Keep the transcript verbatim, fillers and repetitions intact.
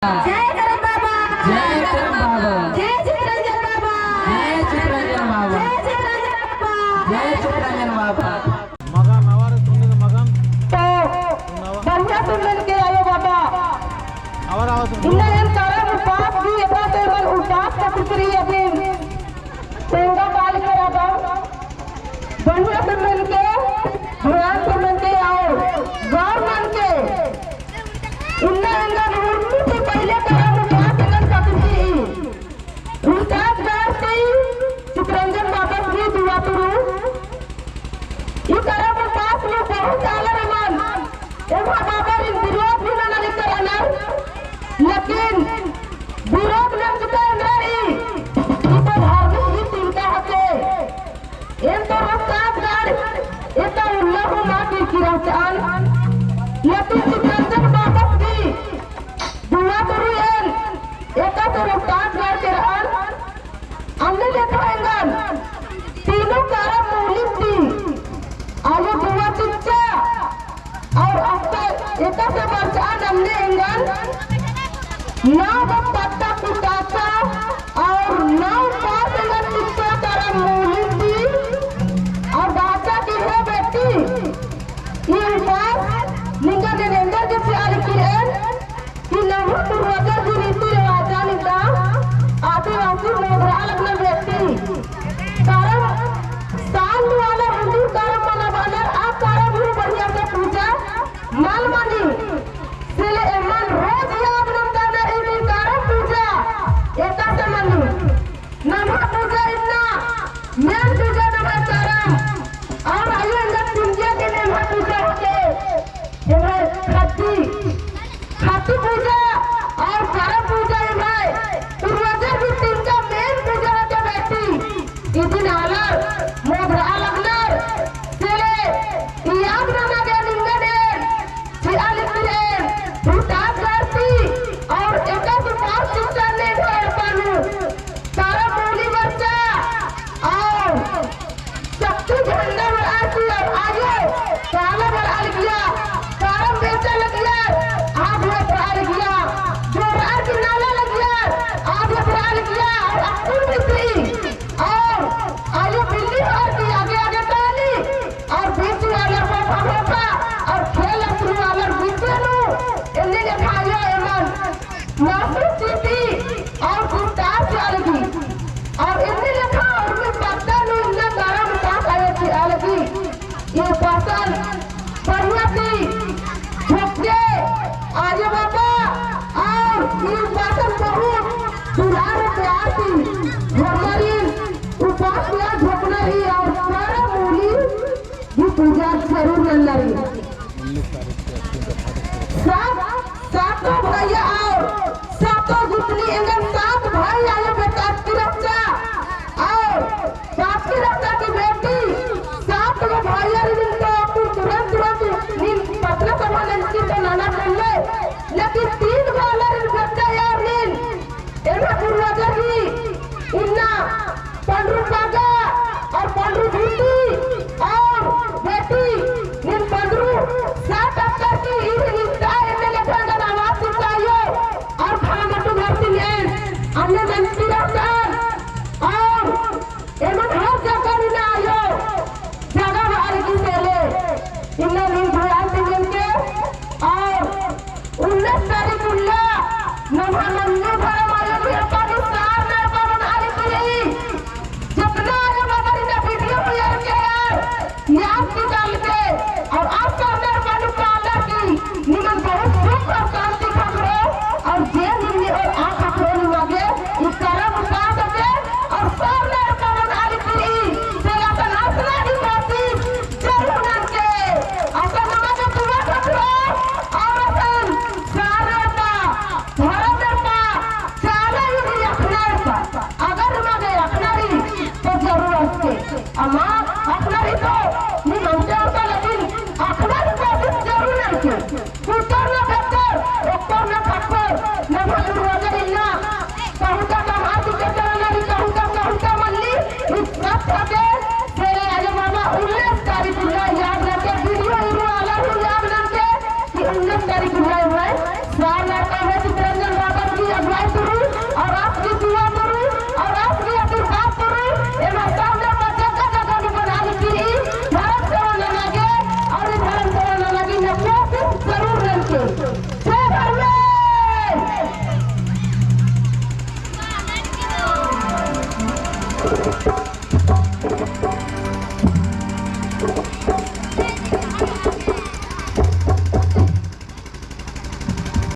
जय करम बाबा। जय करम बाबा। जय चितरंजन बाबा। जय चितरंजन बाबा। जय चितरंजन बाबा। जय चितरंजन बाबा। मगन आवार सुनने मगन। तो बढ़िया सुनने के आयो बाबा। आवार आवार सुन। इन्ना एन करम उपास भी एका से मन उपास का फिक्री अदिन। तेंगा काल के राजा। बढ़िया से मन के, ध्यान से मन के और गौर मन के। इन्ना एंगन उर्मी से पहले करम उपास एंगन कतुकी। उनका गार से चितरंजन बाबा की दुआ तुरु। ई करम उपास में बहुत आलर मन एम्है बाबारिन विरोध भी नना लिक्कर रअनर, लेकिन विरोध नंजका एन्दरा रई, ई तो धार्मिक गीत इनका हके। एन तो रोहतास गढ़ एका उल्ला हूँ मा किरकी रहचकन, लेकिन चितरंजन बाबस गही दुआ तुरु एन एका तो रोहतास गढ़ के रअन, अन्ने लेखा एंगन तीनों करम मूली ती आयो दुआ चिच्चा और अक्सर एका से बरचकन अन्ने एंगन नौ गो पत्ता कुटाचा और नौ पास एंगन चिच्चा करम मूली ती और बाचा कि हे बेटी, ई उपास निंगा नेंदर के चिआ लिकिरेन कि नम्है पूर्वजर गही रीति रिवाजन इन्ना आदिवासी मोधरा लगनर बेटी। करम साल नू आलर, उन्दुर करम मना बअनर, आ करम हूँ बढ़िया से पूजा मल मनी। से ले एमन रोज याद नन्दर ई करम पूजा एकासे मनी। नम्है पूजा इन्ना main पूजा नम्है करम। और आयो एंगा पुंजिया के नम्है पूजा होते। एम्है खत्ती, खत्ती पूजा और करम पूजा एम्है पूर्वजर गही तिंका main पूजा होते बेटी। इदिन आलर मोधरा लगनर, से ले याद नना गे निंगन एन चिआ लिकिरेन, भूटान धरती और एका सुपार चिच्चन ने घर पानू। करम मूली बरचा और शक्ति झंडा बरआ की और आयो काला बरआ लगिया, करम बेचा लगिया, आद बरआ लगिया, जोरआ की नाला लगिया, आद बरआ लगिया, और अक्कुन बिसरी, और आयो बिल्ली और की आगे आगे ताली, और बीच वाला मोटा मोटा, और खेल अतरू वाला बीच नू, एन्ने लेखा आयो एमन। मासू चीटी और गुरदार चालगी और इन्ने लेखा और में पत्ता नू इन्ना करम उपास आयो चालगी। ये उपासन बढ़िया ती झोंके आयो बाबा और ये उपासन बहुत दुलार प्यार ती झोंकरिन उपास या झोंकना ही और करम मूली ये पूजा जरूर नन्ना रई। सात, सातों भैया और सातों गुतनी एंगन सात भाई आयो बेटा की रक्षा और बाकी रक्षा की बेटी सात गो भैया रे नीन तो अक्कुन तुरंत तुरंत नीन पतना सभा नंजकी तो नना बोले, लेकिन तीन गो आलर रे बेटा यार नीन एम्है पूर्वजर ही इन्ना पंडरू पागा और पंडरू धोती और बेटी नीन पंडरू सात अक्कर की इन्ना एन्ने लेखा एंगन आवाज चिच्चा आयो और खाना मट्टू घर से ने अन्ने मंत्री रहता और एमन हर जगह इन्ना आयो जगह बाहर की से ले इन्ना नीन भैया से मिलके और उन्नीस तारीख उल्ला नम्है नन्नू धरम आयो भी एड़पा नू सारना एड़पा मना लिकिरी। जितना आयो बाबा इन्ना video clear के यार, याद निकाल के, और आज सारना एड़पा नू काला की, निमन बहुत सुख और शांति खखरो, और जे निम्न और आ खखरो निमा गे, ई करम उपास के, और सारना एड़पा मना लिकिरी, से असन असना ही कोशिश जरूर ननके। असन नमा के पूरा खखरो, और असन सारना एड़पा, धरम एड़पा, चाला ही भी अखना एड़पा। अगर नमा के अखना रई, तो जरूर असके। अमा अखना रई तो, नीम अन्ते होता, लेकिन अखना ही कोशिश जरूर ननके। कुतर ना बेहतर, ओक्कर ना खक्कर, नम्है पूर्वजर इन्ना, बहुत